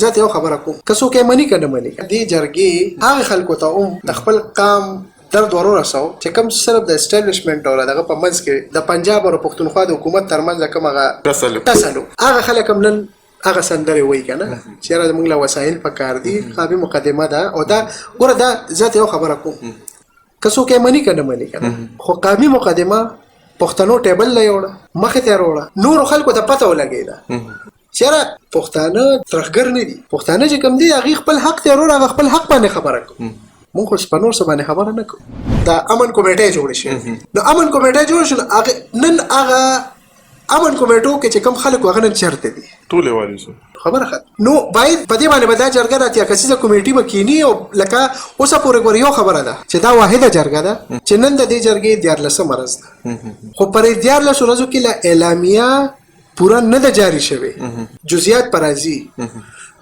زه ته یو خبره کوم، که څوک یې مني که نه مني، دې جرګې هغه خلکو ته هم د خپل قام درد ورورساو چې کوم صرف د اسټابلیشمنټ او دغه په منځ کې د پنجاب او پښتونخوا د حکومت ترمنځ کوم هغه ټسل، هغه خلک هم نن هغه سندرې وایي که نه چې یاره زموږ له وسایل په کار دي، قامي مقدمه ده. او دا ګوره، دا زه ته یو خبره کوم، که څوک یې مني که نه مني که نه، خو قامي مقدمه پښتنو ټیبل له یوړه، مخې ته یې راوړه، نورو خلکو ته پته ولګېده چې یاره پښتانه ترهګر نه دي، پښتانه چې کوم دي هغوی خپل حق ته راوړه، هغه خپل حق باندې خبره کوو، مونږ خو په نور څه باندې خبره نه کوو. دا امن کمیټه جوړه شوې، نو امن کمیټه جوړه شوه، هغه نن هغه امن کمیټو کې چې کوم خلک هغه نن چېرته دي؟ ټول یې والي خبره ختم. نو باید په دې باندې به دا جرګه د 80 کسیزه کمیټي به کښېني. او لکه اوسه پورې ګوره یو خبره ده چې دا واحده جرګه ده چې نن د دې جرګې 13مه ورځ ده، خو پر 13 ورځو کې لا اعلامیه پوره نه ده جاري شوې، جزئیات پر راځي.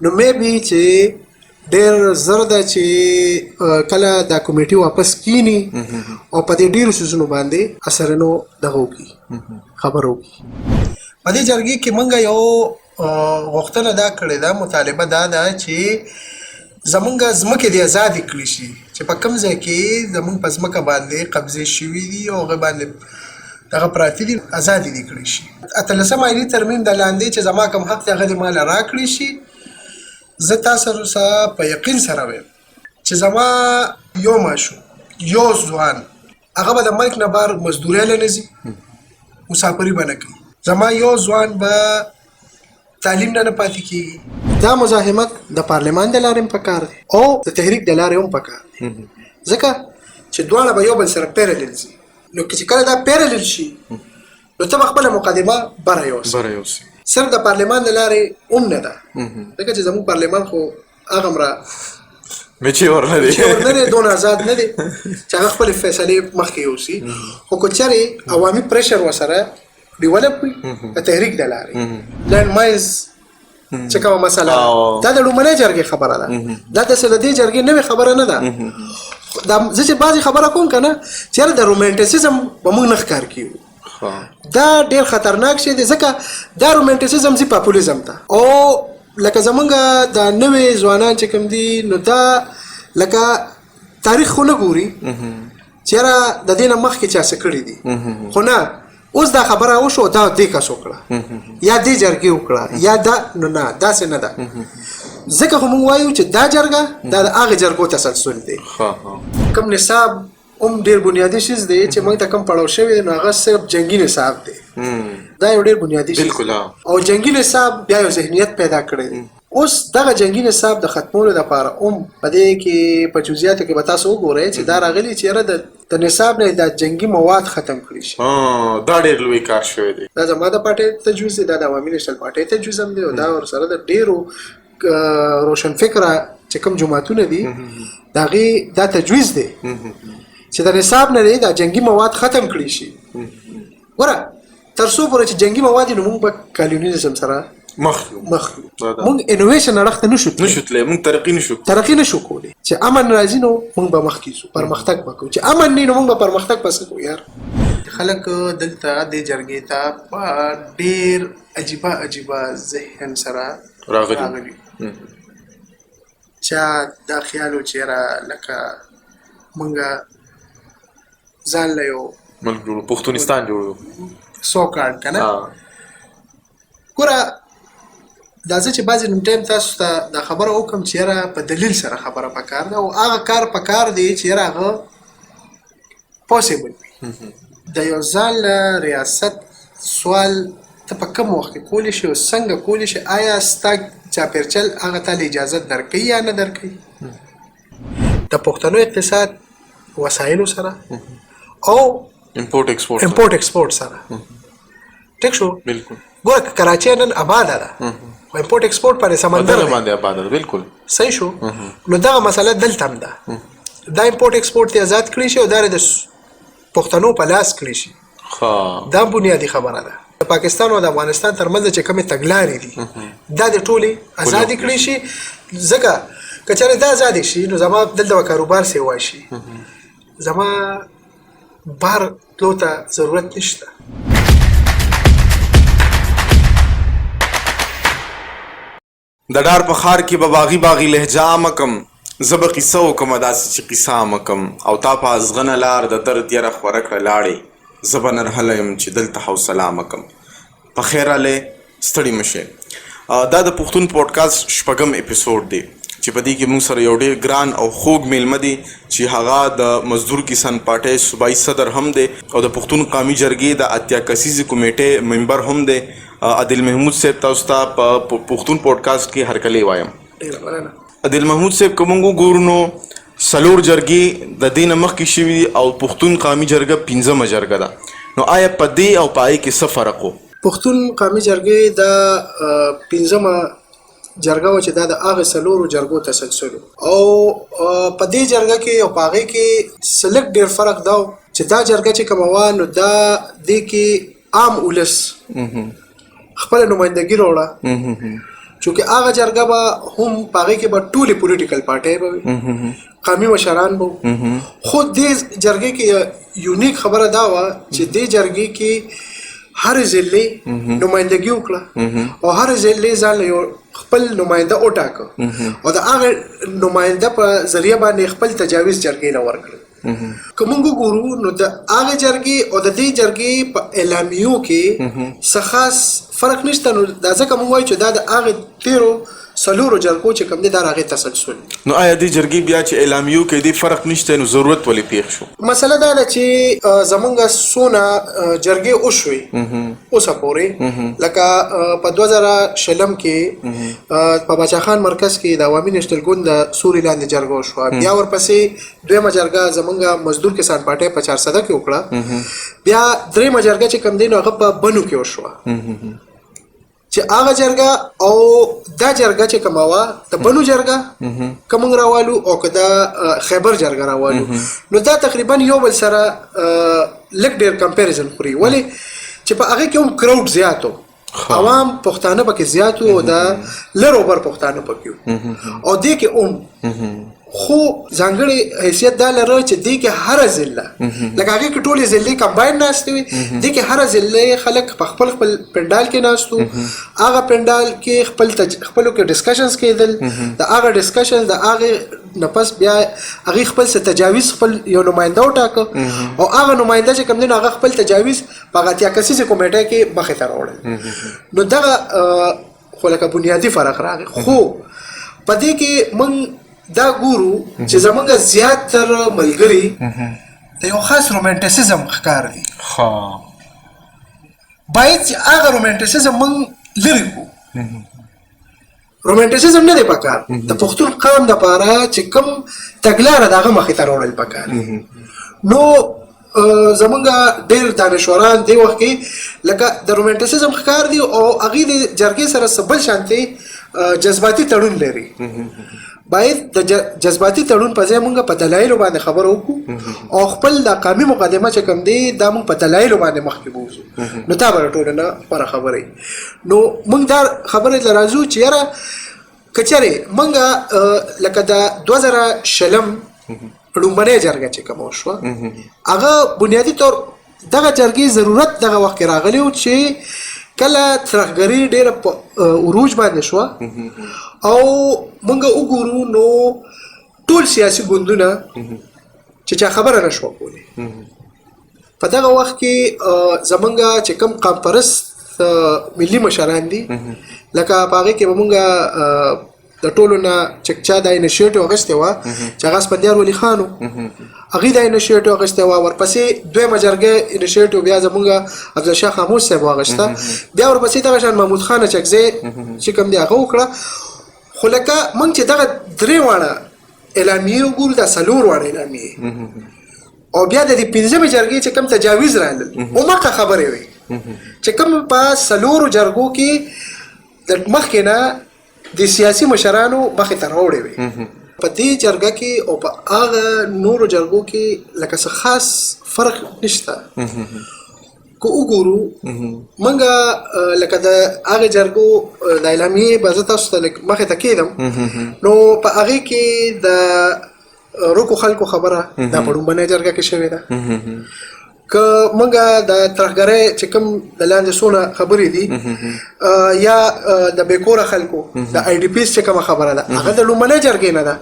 نو مې بي چې ډېر زر ده چې کله دا کمیټي واپس کینی او په دې ډېرو څیزونو باندې اثرنو دغه وکړي، خبر وکړي. په دې جرګې کې مونږ یو غوښتنه دا کړې ده، مطالبه دا ده چې زمونږ ځمکې دې ازادې کړې شي، چې په کوم ځای کې زمونږ په ځمکه باندې قبضې شوي دي او هغه باندې دغه پراته دي، ازادې دې کړې شي. 18 آئیني ترمیم د لاندې چې زما کوم حق دی هغه دې ماله راکړې شي. زه تاسو سره په یقین سره وایم چې زما یو ماشوم، یو ځوان، هغه به د ملک نه بهر مزدورۍ له نه ځي، مسافري به نه کوي، زما یو ځوان به تعلیم نه نه پاتې کېږي. دا مزاحمت د پارلمان د لارې هم پکار دی او د تحریک د لارې هم پکار دی، ځکه چې دواړه به یو بل سره parallel ځي. نو چې کله دا parallel شي نو ته به خپله مقدمه بره یوسې، بره یوسې. صرف د پارلمان د لارې هم نه ده، ځکه چې زموږ پارلمان خو هغه مره mature نه دی، mature نه دی، دونه ازاد نه دی چې هغه خپلې فیصلې مخکې یوسي. خو که چېرې عوامي pressure ورسره develop وي د تحریک د لارې، land mines چې کومه مسله ده، دا د لومړنۍ جرګې خبره ده، دا داسې د دې جرګې نوې خبره نه ده. دا زه چې بعضې خبره کوم که نه چې یاره د romanticism به موږ نه ښکار کېږو، دا ډېر خطرناک شی دی، ځکه دا romanticism ځي populism ته. او لکه زمونږ دا نوې ځوانان چې کوم دي نو دا لکه تاریخ خو نه ګوري چې یاره د دې نه مخکې چا څه کړي دي، خو نه اوس دا خبره وشو، دا دې کس وکړه یا دې جرګې وکړه یا دا، نو نه داسې نه ده. ځکه خو موږ وایو چې دا جرګه دا د هغې جرګو تسلسل دی. کوم نصاب هم ډېر بنیادي شیز دی چې موږ ته کوم پړاو شوی دی، نو هغه صرف جنګي نصاب دی، دا یو ډېر بنیادي شیز بالکل. او جنګي نصاب بیا یو ذهنیت پیدا کړی دی. اوس دغه جنګي نصاب د ختمولو دپاره هم په دې کې په جزئیاتو کې به تاسو وګورئ چې دا راغلي چې یاره د نصاب نه دا جنګي مواد ختم کړی شي. دا ډېر لوی کار شوی دی. دا زما د پارټۍ تجویز دی، دا د عوامي نېشنل پارټۍ تجویز هم دی، او دا ورسره د ډېرو روشنفکره چې کوم جماعتونه دي د هغې دا تجویز دی چې د نصاب نه دی دا جنګي مواد ختم کړی شي. ګوره تر څو پورې چې جنګي مواد وي نو موږ به colonialism سره مخ یو، مخ یو. موږ innovation اړخ ته نشو تللی، نشو تللی، موږ ترقي نشو ترقي نشو کولی. چې امن راځي نو موږ به مخکې ځو، پرمختګ به کوو، چې امن نه نو موږ به پرمختګ پس کوو. یار خلک دلته دې جرګې ته په ډېر عجیبه عجیبه ذهن سره راغلي. چا دا خیال و چې یاره لکه موږ ځان له یو ملک جوړو، پښتونستان جوړو، سو کارډ که نه. ګوره دا زه چې بعضې نن ټایم تاسو ته دا خبره وکړم چې یاره په دلیل سره خبره پکار ده، او هغه کار پکار دی چې یاره هغه possible وي. د یو ځان له ریاست سوال ته په کوم وخت کې کولی شي او څنګه کولی شي؟ آیا ستا چاپېرچل هغه تا له اجازه درکوي یا نه درکوي؟ د پښتنو اقتصاد وسایلو سره او import export import export سره، ټیک شو؟ بالکل. ګوره کراچۍ نن آباده ده، خو import export پر سمندر باندې آباده ده. بالکل صحیح شو. نو دغه مسله دلته هم ده، دا import export ته آزاد کړی شي او دا د پښتنو په لاس کړی شي. دا بنیادي خبره ده. د پاکستان او د افغانستان ترمنځ چې کومې تګلارې دي دا د ټولې ازادې کړی شي، ځکه که چېرې دا ازادې شي نو زما دلته به کاروبار سیوا شي، زما بار تلو ته ضرورت نشته. د ډار په ښار کې به باغي باغي لهجه عامه کم، زه به قیصه وکمه داسې چې قیصه عامه کم، او تا په ازغنه لار د درد یره خوره کړه لاړې، زه به نرهله یم چې دلته حوصله عامه کم. په خیر رالی، ستړي مه شئ. دا د پښتون پوډکاسټ شپږم اپیسوډ دی چې په دې کې موږ سره یو ډیر ګران او خوږ میلمه دی چې هغه د مزدور کسان پارټۍ صوبایي صدر هم دی او د پښتون قامي جرګې د 80 کسیزې کمیټې ممبر هم دی. عادل محمود صاحب، تاسو ته په پښتون پوډکاسټ کې هرکلی وایم. ډېره مننه. عادل محمود صاحب، که موږ وګورو نو څلور جرګې د دې نه مخکې شوي دي او پښتون قامي جرګه پنځمه جرګه ده، نو آیا په دې او په هغې کې څه فرق و؟ پښتون قامي جرګې دا پنځمه جرګه وه چې دا د هغې څلورو جرګو تسلسل و، او په دې جرګه کې او په هغې کې څه لږ ډېر فرق دا و چې دا جرګه چې کومه وه نو دا دې کې عام ولس خپله نمایندګي راوړه، چونکه هغه جرګه به هم په هغې کې به ټولې پولیټیکل پارټۍ به وي، قامي مشران به وو. خو دې جرګې کې یونیک خبره دا وه چې دې جرګې کې هر ضلع نمایندګي وکړه او هر ضلع ځان له یو خپل نماینده وټاکه او د هغه نماینده په ذریعه باندې خپل تجاویز جرګې له ورکړل. که موږ وګورو نو د هغې جرګې او د دې جرګې په اعلامیو کې څه خاص فرق نشته، نو دا ځکه موږ وایو چې دا د هغې تېرو څلورو جرګو چې کوم دی دا راغی تسلسل. نو آیا دې جرګې بیا چې اعلامیو کې دې فرق نشته نو ضرورت ولې پېښ شو؟ مسله دا ده چې زمونږ څونه جرګې وشوې اوسه پورې، لکه په 2020 کې په باچا خان مرکز کې د عوامي نېشنل ګوند د سوري لاندې جرګه وشوه، بیا ورپسې دویمه جرګه زمونږ مزدور کسان پارټۍ په چارسده کې وکړه، بیا درېیمه جرګه چې کوم دی نو هغه په بنو کې وشوه. چې هغه جرګه او دا جرګه چې کومه وه د بنو جرګه که موږ راوالو او که د خیبر جرګه راوالو نو دا تقریبا یو بل سره لږ ډېر کمپیریزن خوري، ولې چې په هغې کې هم کراوډ زیات و، عوام پښتانه پکې زیات وو او د لر او بر پښتانه پکې وو، او دې کې هم خو ځانګړی حیثیت دا لره چې دې کې هره ضلع لکه هغې کې ټولې ضلعې کمباین ناستې وي، دې کې هره ضلع خلک په خپل خپل پنډال کې ناست وو، هغه پنډال کې خپل خپلو کې ډسکشنز کېدل، د هغه ډسکشن د هغې نه پس بیا هغې خپل څه تجاویز خپل یو نماینده وټاکه او هغه نماینده چې کوم دی نو هغه خپل تجاویز په هغه 80 کسیزې کمیټې کې مخې ته راوړل. نو دغه خو لکه بنیادي فرق راغی. خو په دې کې موږ دا ګورو چې زمونږ زیات تر ملګري د یو خاص رومانټیسیزم ښکار دي. باید چې هغه رومانټیسیزم موږ لرې کړو. رومانټیسیزم نه دی پکار، د پښتون قام دپاره چې کوم تګلاره د هغه مخې ته راوړل پکار دي. نو زمونږ ډېر دانشوران دې وخت کې لکه د رومانټیسیزم ښکار دي او هغې د جرګې سره څه بل شانتې جذباتي تړون لري. باید د جذباتي تړون په ځای مونږ په دلایلو باندې خبره وکړو او خپل د قامي مقدمه چې کوم دی دا مونږ په دلایلو باندې مخکې بوځو، نو دا به ټوله نه غوره خبره وي. نو مونږ دا خبرې ته راځو چې یاره که چېرې مونږ لکه د 2020 لومړنۍ جرګه چې کومه وشوه هغه بنیادي طور دغه جرګې ضرورت دغه وخت کې راغلی و چې کله ترهګري ډېره په عروج باندې شوه او موږ وګورو نو ټول سیاسي ګوندونه چې چا خبره نه شوه کولی په دغه وخت کې زمونږ چې کوم قامپرست ملي مشران دي لکه په هغې کې به مونږ د ټولو نه چې چا دا انیشیټیو اخیستې وه چې هغه اسفندیار ولي خان و، هغې دا انیشیټیو اخیستې وه. ورپسې دویمه جرګه انیشیټیو بیا زمونږ افضل شاه خاموش صاحب واخیسته، بیا ورپسې دغه شان محمود خان اچکزی چې کوم دی هغه وکړه. خو لکه موږ چې دغه درې واړه اعلامیې وګورو، دا څلور واړه اعلامیې او بیا د دې پنځمې جرګې چې کوم تجاویز راغلل هماغه خبرې وې چې کوم په څلورو جرګو کې د مخکې نه د سیاسي مشرانو مخې ته راوړې وې. په دې جرګه کې او په هغه نورو جرګو کې لکه څه خاص فرق نشته. که وګورو موږ لکه د هغې جرګو د اعلامیې به زه تاسو ته لږ مخې ته کېدم، نو په هغې کې د روکو خلکو خبره دا په لومړنۍ جرګه کې شوې ده. که موږ د ترهګرۍ چې کوم د لاندې څونه خبرې دي، یا د بې کوره خلکو د آی ډي پیز چې کومه خبره ده، هغه د لومړنۍ جرګې نه ده.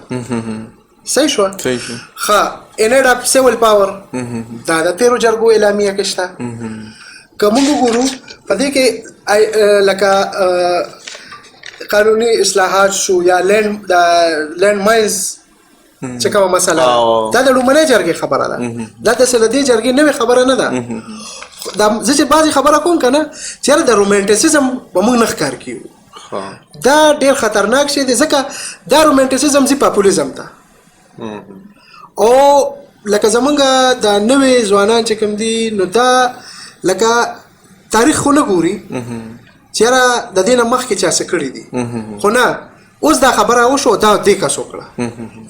صحیح شو؟ صحیح شو. ښه، ان اډ اف سیول پاور دا د تیرو جرګو اعلامیه کې شته. که موږ وګورو په دې کې لکه قانوني اصلاحات شو یا د لینډ ماینز چې کومه مسله ده، دا د لومړنۍ جرګې خبره ده. دا د سره دې جرګې نوې خبره نه ده. دا زه چې بعضې خبره کوم که نه، چې یاره د رومانټیسزم به موږ نه ښکار کیو. دا ډېر خطرناک شی دی، ځکه دا رومانټیسزم ځي پاپولیزم ته، او لکه زمونږ د نوې ځوانان چې کوم دي، نو دا لکه تاریخ خو نه ګوري چې یاره د دې نه مخکې چا څه کړي دي، خو نه، اوس دا خبره وشو، دا دې کس وکړه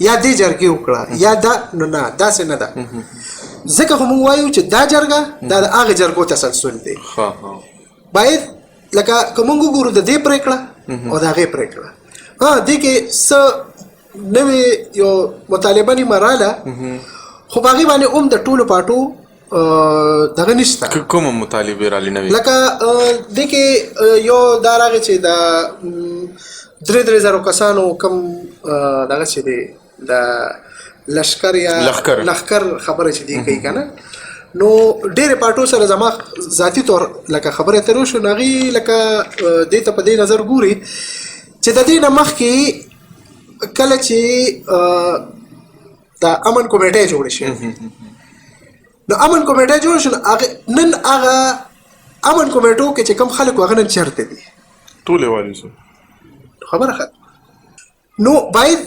یا دې جرګې وکړه یا دا، نو نه، داسې نه ده. ځکه خو موږ وایو چې دا جرګه دا د هغې جرګو تسلسل دی. ښه ښه باید لکه که موږ وګورو د دې پرېکړه او د هغې پرېکړه، ها، دې کې څه نوې یو مطالبه نیمه راله، خو په هغې باندې هم د ټولو پارټو دغه نشته. کومه مطالبه رالی نوې؟ لکه دې کې یو دا راغی چې د 3-3 زرو کسانو کم دغه چې دی د لشکر یا لښکر. لښکر خبره چې دی کوي که نه، نو ډېرې پارټو سره زما ذاتي طور لکه خبرې اترې وشو، نو هغوی لکه دې ته په دې نظر ګوري چې د دې نه مخکې کله چې د امن کمیټه جوړه شي، نو امن کمیټه جوړ شو، هغه نن هغه امن کمیټو کې چې کم خلک هغه نن چرته دي؟ ټولې والي شو. خبره ختمه. نو باید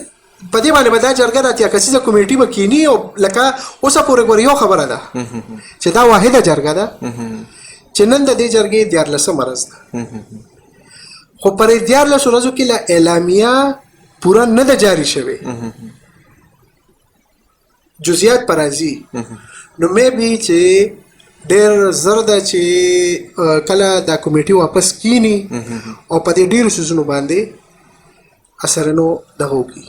په دې باندې به دا جرګه د 80 کسیزه کمیټي به کینی، او لکه اوسه پورې ګورې یو خبره ده چې دا واحده جرګه ده چې نن د دې جرګې 13مه ورځ ده، خو پر 13 ورځو کې لا اعلامیه پوره نه ده جاري شوې، جزئیات پر راځي. نو مې بي چې ډېر زر ده چې کله دا کمیټي واپس کینی او په دې ډېرو څیزونو باندې اثرنو دغه وکړي،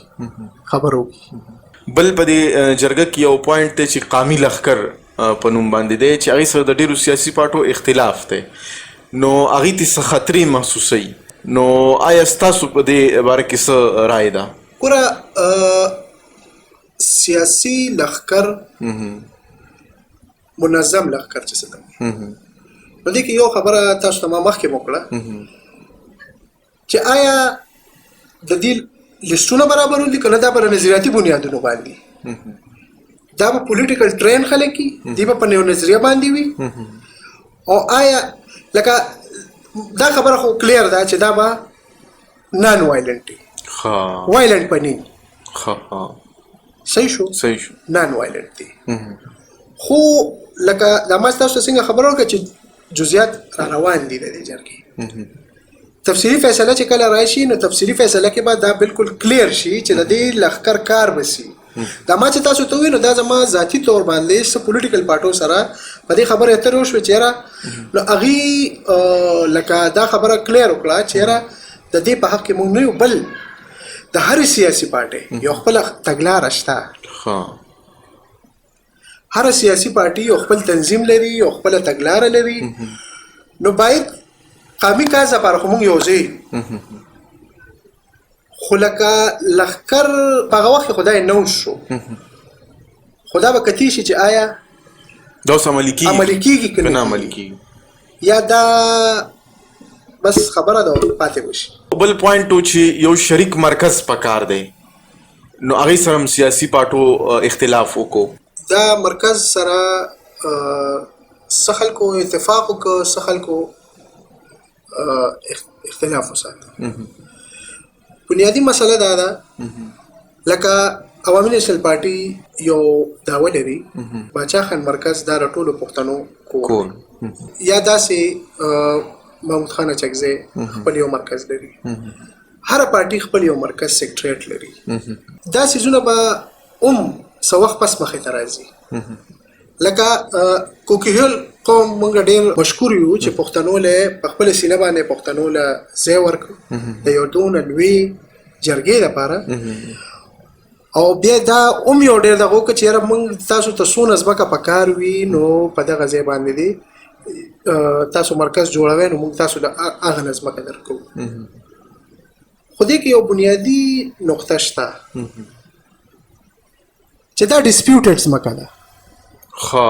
خبر وکړي. بل په دې جرګه کې یو پوینټ دی چې قامي لښکر په نوم باندې دی، چې هغې سره د ډېرو سیاسي پارټو اختلاف دی، نو هغې ته څه خطرې محسوسوي. نو آیا ستاسو په دې باره کې څه رائے ده؟ ګوره، سیاسي لښکر، منظم لښکر چې څه ده، نو دې کې یو خبره تاسو ته ما مخکې وکړه چې آیا د دې لیستونه برابرول دي که نه، دا پر نظریاتي بنیادونو باندې، دا به پولیټیکل ټرین خلک کی دی به په یو نظریه باندې وي، او آیا لکه دا خبره خو کلیر ده چې دا به نان وایلنټ وي، وایلنټ به نه وي. ښه ښه صحیح شو؟ صحیح شو. نان وایلنټ دی، خو لکه دا ما تاسو څنګه خبره وکړه چې جزئیات را روان دي، د دې جرګې تفصیلي فیصله چې کله راشي، نو تفصیلي فیصله کې به دا بالکل کلیر شي چې د دې لښکر کار به سي. دا ما چې تاسو ته وویل، نو دا زما ذاتي تور باندې څه پولیټیکل پارټو سره په دې خبره اترې وشوې چې یاره، نو هغوی لکه دا خبره کلیر وکړه چې یاره د دې په حق کې موږ نه یو. بل د هرې سیاسي پارټۍ یو خپله تګلاره شته. هر سیاسي پارټي یو خپل تنظیم لري، یو خپله تګلاره لري، نو باید قامي کاز لپاره خو موږ یو ځای یو. خو لکه لښکر په هغه وخت کې خدای نه شو، خدا به کتی شي چې آیا دا اوس عملي کیږي عملي کیږي که که نه نه عملي کیږي، یا دا بس خبره ده پاتې وشي. بل پوینټ و چې یو شریک مرکز پکار دی، نو هغې سره هم سیاسي پارټو اختلاف وکړو. دا مرکز سره څه خلکو اتفاق وکړ، څه خلکو اختلاف وساته. بنیادي مسله دا ده، لکه عوامي نېشنل پارټي یو دعوه لري، باچا خان مرکز دا د ټولو پښتنو کور کور یا داسې محمود خان اچکزی خپل یو مرکز لري، هره پارټي خپل یو مرکز سیکټریټ لري. دا څیزونه به هم څه وخت پس مخې ته راځي. لکه کوکیهل قوم مونږ ډېر مشکور یو چې پښتنو له په خپله سینه باندې پښتنو له ځای ورکړ د یو دونه لوی جرګې لپاره. او بیا دا هم یو ډېر دغه وکړه چې یاره موږ تاسو ته څونه ځمکه پکار وي نو په دغه ځای باندې دې تاسو مرکز جوړوئ، نو موږ تاسو له هغه نه ځمکه درکوو. خو دې کې یو بنیادي نقطه شته چې دا ډیسپیوټډ ځمکه ده. ښه،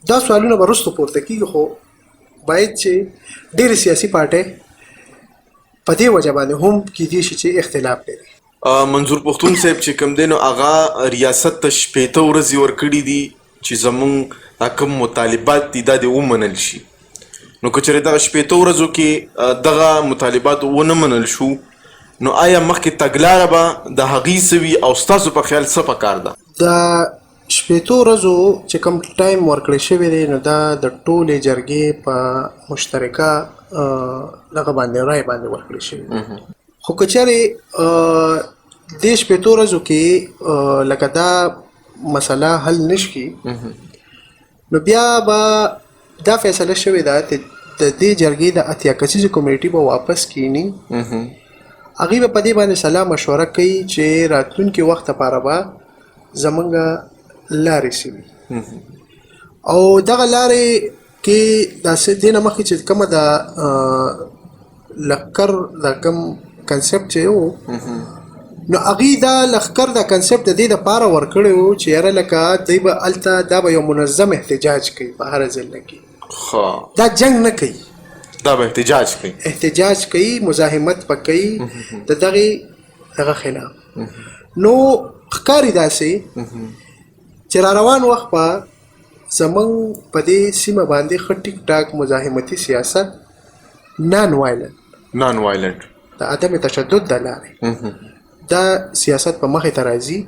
دا سوالونه به وروسته پورته کېږي، خو باید چې ډېرې سیاسي پارټۍ په دې وجه باندې هم کېدای شي چې اختلاف لري. منظور پښتون صاحب چې کوم دی نو هغه ریاست ته 60 ورځې ورکړي دي چې زمونږ دا کوم مطالبات دي دا دې ومنل شي. نو که چېرې دغه 60 ورځو کې دغه مطالبات ونه منل شو، نو آیا مخکې تګلاره به د هغې څه وي او ستاسو په خیال څه پکار ده؟ د 60 ورځو چې کوم ټایم ورکړی شوی دی نو دا د ټولې جرګې په مشترکه دغه باندې رای باندې ورکړی شوی دی. خو که چېرې دې 60 ورځو کې لکه دا مسله حل نشي، نو بیا به دا فیصله شوې ده چې د دې جرګې د 80 کسیزې کمیټي به واپس کینی، هغوی به په دې باندې سلا مشوره کوي چې راتلونکي وخت لپاره به زمونږ لارې څه وي. او دغه لارې کې داسې دې نه مخکې چې کومه د لښکر د کوم کنسپټ چې و، نو هغوی دا لښکر دا کنسپټ د دې دپاره ورکړی و چې یاره لکه دوی به هلته دا به یو منظم احتجاج کوي په هره ضلع کې. دا جنګ نه کوي، دا به احتجاج کوي، احتجاج کوي، مزاحمت به کوي د دغې دغه خلاف. نو ښکاري داسې چې را روان وخت به زمونږ په دې سیمه باندې ښه ټیک ټاک مزاحمتي سیاست نان وایلنټ، نان وایلنټ د عدم تشدد د لارې دا سیاست په مخې ته راځي.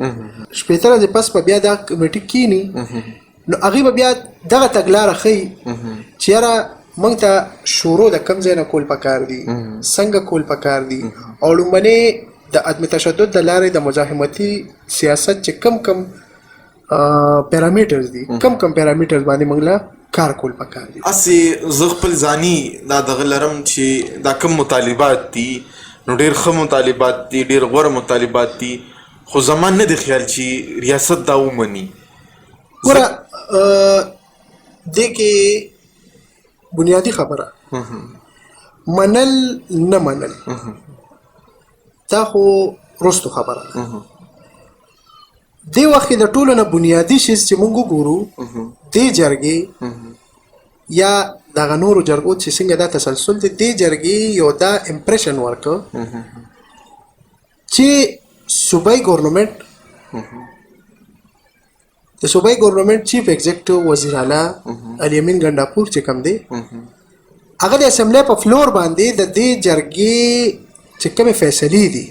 60 ورځې پس به بیا دا کمیټي کینی، نو هغوی به بیا دغه تګلاره ښیي چې یاره موږ ته شروع د کم ځای نه کول پکار دي، څنګه کول پکار دي، او لومړنی د عدم تشدد د لارې د مزاحمتي سیاست چې کم کم پیرامیټرز دي، کم کم پیرامیټرز باندې موږ له کار کول پکار دي. هسې زه خپل ځاني دا دغه لرم چې دا کم مطالبات دي نو ډېر ښه مطالبات دي، ډېر غوره مطالبات دي، خو زما نه دی خیال چې ریاست دا ومني. ګوره دې کې بنیادي خبره منل نه منل دا خو وروستو خبره ده. دې وخت کې د ټولو نه بنیادي شیز چې موږ وګورو دې جرګې یا دغه نورو جرګو چې څنګه دا تسلسل دی، دې جرګې یو دا امپریشن ورکړ چې صوبایي ګورنمنټ، د صوبایي ګورنمنټ چیف ایگزیکټیو وزیر اعلی علي امین ګنډاپور چې کوم دی هغه د اسمبلۍ په فلور باندې د دې جرګې چې کومې فیصلې دي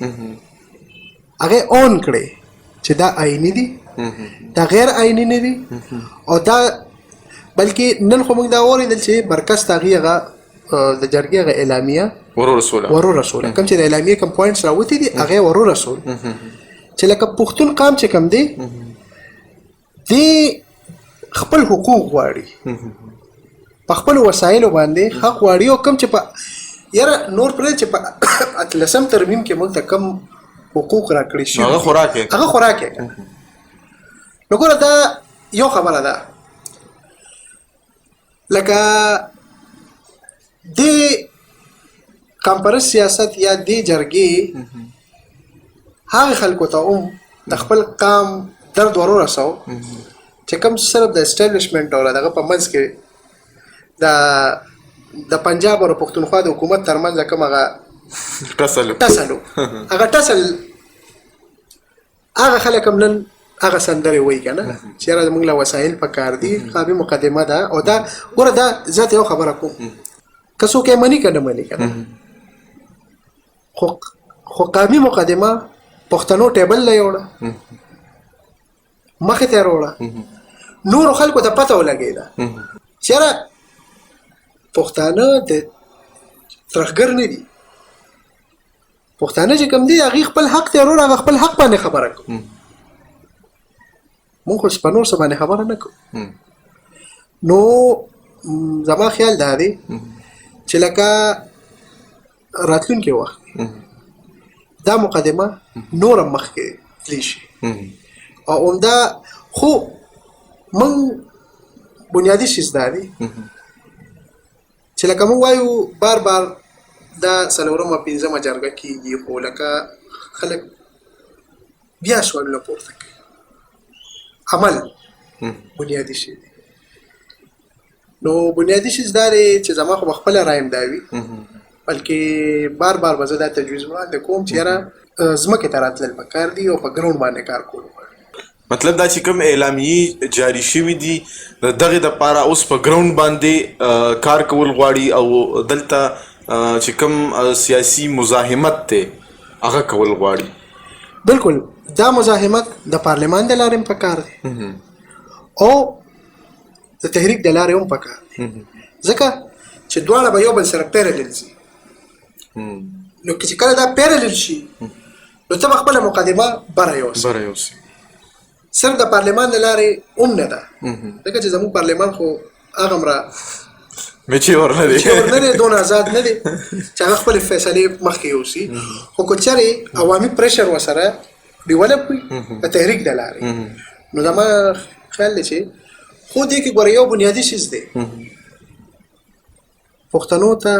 هغه اون کړې چې دا آئیني دي، دا غیر آئیني نه دي، او دا بلکې نن خو موږ دا واورېدل چې مرکز ته هغې هغه د جرګې هغه اعلامیه ورورسوله، ورورسوله، کوم چې د اعلامیې کوم پوینټس راوتي دي هغه یې ورورسول چې لکه پښتون قام چې کوم دی دی خپل حقوق غواړي، په خپلو وسایلو باندې حق غواړي، او کوم چې په یاره نور پرې چې په 18 ترمیم کې موږ ته کوم حقوق راکړي شوي هغه خوراک یې هغه خوراک یې. نو ګوره دا یو خبره ده، لکه دې قامپرست سیاست یا دې جرګې هغه خلکو ته هم د خپل قام درد ورورسو چې کوم صرف د اسټابلیشمنټ او دغه په منځ کې د پنجاب او پښتونخوا د حکومت ترمنځ کوم هغه ټسل هغه ټسل هغه خلک هم نن هغه سندرې وایي که نه چې یاره زموږ له وسایل پکار دي، قامي مقدمه ده. او دا ګوره دا زه ته یو خبره کوم، که څوک یې مني که نه مني که نه، خو قامي مقدمه پښتنو ټیبل له یوړه، مخې ته یې راوړه، نورو خلکو ته پته ولګېده چې یاره پښتانه د ترهګر نه دي، پښتانه چې کوم دي هغوی خپل حق ته راوړه، هغه خپل حق باندې خبره کوو، موږ خو په نور څه باندې خبره نه کوو. نو زما خیال دا دی چې لکه راتلونکی وخت دا مقدمه نوره مخکې تللی شي. او همدا خو موږ بنیادي شیز دا دی چې لکه موږ وایو بار بار دا څلورمه پنځمه جرګه کېږي، خو لکه خلک بیا سوالونه پورته کوي. عمل بنیادي شی دی. نو بنیادي شیز دا دی چې زما خو به خپله رایه هم دا وي، بلکې بار بار به زه دا تجویز وړاندې کوم چې یاره ځمکې ته راتلل پکار دي او په ګراونډ باندې کار کول غواړي. مطلب دا چې کوم اعلامیې جاری شوي دي د دغې دپاره اوس په ګراونډ باندې کار کول غواړي، او دلته چې کوم سیاسي مزاحمت دی هغه کول غواړي. بالکل، دا مزاحمت د پارلمان د لارې هم پکار دی او د تحریک د لارې هم پکار دی، ځکه چې دواړه به یو بل سره پیرلل ځي. نو چې کله دا پیرلل شي نو ته به خپله مقدمه بره یوسې. صرف د پارلمان د لارې هم نه ده، ځکه چې زموږ پارلمان خو هغه مره میچور نه دی، میچور نه دی، دونه آزاد نه دی چې هغه خپلې فیصلې مخکې یوسي. خو که چېرې عوامي پریشر ورسره ډیولپ وي د تحریک د لارې، نو زما خیال دی چې خو دې کې ګوره یو بنیادي څیز دی، پښتنو ته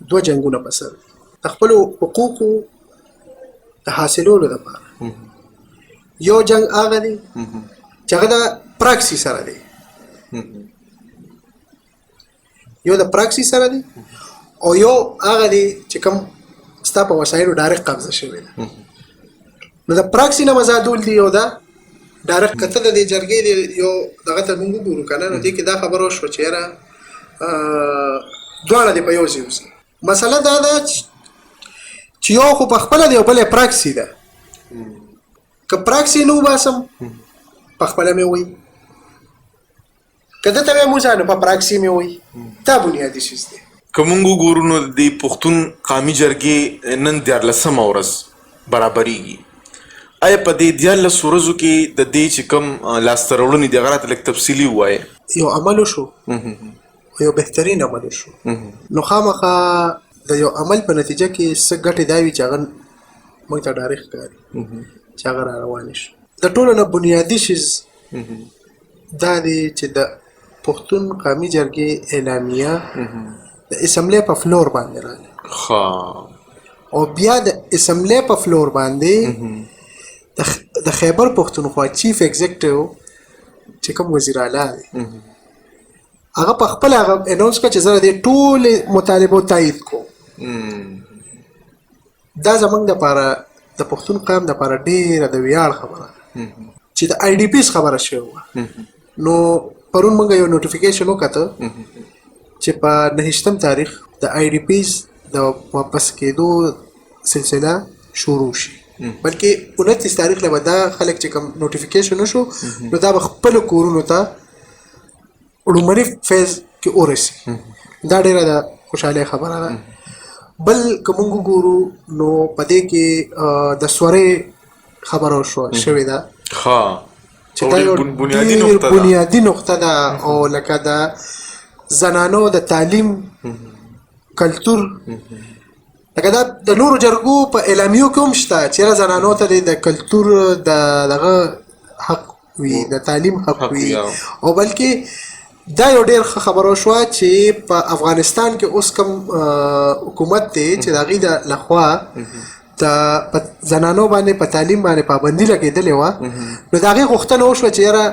دوه جنګونه په سر دي، د خپلو حقوقو د حاصلولو دپاره. یو جنګ هغه دی چې هغه د پراکسي سره دی، یو د پراکسي سره دی، او یو هغه دی چې کوم ستا په وسایلو ډایرکټ قبضه شوې ده. نو د پراکسي نه مزادول دي او دا ډایرکټ. که ته د دې جرګې دی یو دغه ته موږ وګورو که نه، نو دې کې دا خبره وشوه چې یاره دواړه دې په یو ځای وځي. مسله دا ده چې یو خو په خپله دی او بله پراکسي ده. که پراکسي نه وباسم په خپله مې وایي، که ده ته مې وځه نو په پراکسي مې وایي. دا بنیادي څیز دی. که موږ وګورو نو د دې پښتون قامي جرګې نن 13مه ورځ برابرېږي. آیا په دې 13 ورځو کې د دې چې کوم لاسته راوړنې دي هغه راته لږ تفصیلي ووایې؟ یو عمل وشو، یو بهترین عمل وشو، نو خامخا د یو عمل په نتیجه کې څه ګټې دا وي چې هغه موږ ته ډایرکټ ښکاري چې هغه را روانې شو. د ټولو نه بنیادي شیز دا دی چې د پښتون قامي جرګې اعلامیه د اسمبلۍ په فلور باندې راغله، او بیا د اسمبلۍ په فلور باندې د خیبر پښتونخوا چیف ایگزیکټیو چې کوم وزیر اعلی دی هغه په خپله هغه اناونس کړه چې زه د دې ټولې مطالبو تایید کوم. دا زموږ دپاره د پښتون قام دپاره ډېره د ویاړ خبره ده چې د آی ډي پیز خبره شوې وه. نو پرون موږ یو نوټیفیکیشن وکته چې په 29 تاریخ د آی ډي پیز د واپس کېدو سلسله شروع شي، بلکې 29 تاریخ له به دا خلک چې کوم نوټیفیکیشن وشو نو دا به خپلو کورونو ته لومړني فیز کې ورسي. دا ډېره د خوشحالۍ خبره ده. بل که موږ وګورو نو په دې کې د سورې خبره شوې ده چې دا یو ډېر بنیادي نقطه ده، او لکه د زنانو د تعلیم کلتور، لکه دا د نورو جرګو په اعلامیو کې هم شته چې زنانو ته د کلتور د دغه حق وي، د تعلیم حق وي. او بلکې دا یو ډېر ښه خبره وشوه چې په افغانستان کې اوس کوم حکومت دی چې د هغې د لخوا د زنانو باندې په تعلیم باندې پابندي لګېدلې وه، نو د هغې غوښتنه وشوه چې یاره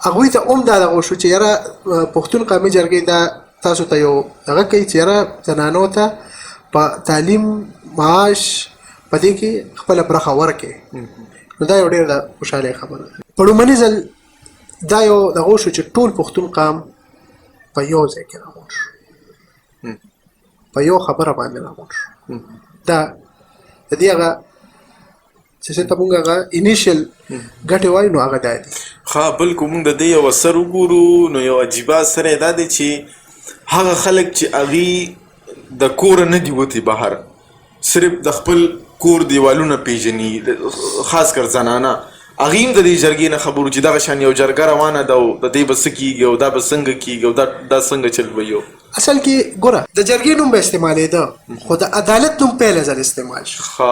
هغوی ته هم دا دغه وشو چې یاره پښتون قامي جرګې دا تاسو ته یو دغه کوي چې یاره زنانو ته په تعلیم معاش په دې کې خپله برخه ورکړي. نو دا یو ډېر د خوشحالۍ خبره ده. په لومړني ځل دا یو دغه وشو چې ټول پښتون قام په یو ځای کې راغونډ شو، په یو خبره باندې راغونډ شو. دا د دې هغه چې څه ته موږ هغه انیشل ګټې وایو نو هغه دا دي. ښه، بل که موږ د دې یو اثر وګورو نو یو عجیبه اثر یې دا دی چې هغه خلک چې هغوی د کوره نه دي وتي بهر، صرف د خپل کور دیوالونه پیژني، خاص کر زنانه، هغوی هم د دې جرګې نه خبر وو چې دغه شان یو جرګه روانه ده او د دې به څه کېږي او دا به څنګه کېږي او دا دا څنګه چل به وي. اصل کې ګوره د جرګې نوم به استعمالېده خو د عدالت نوم پهله ځل استعمال شو. ښه،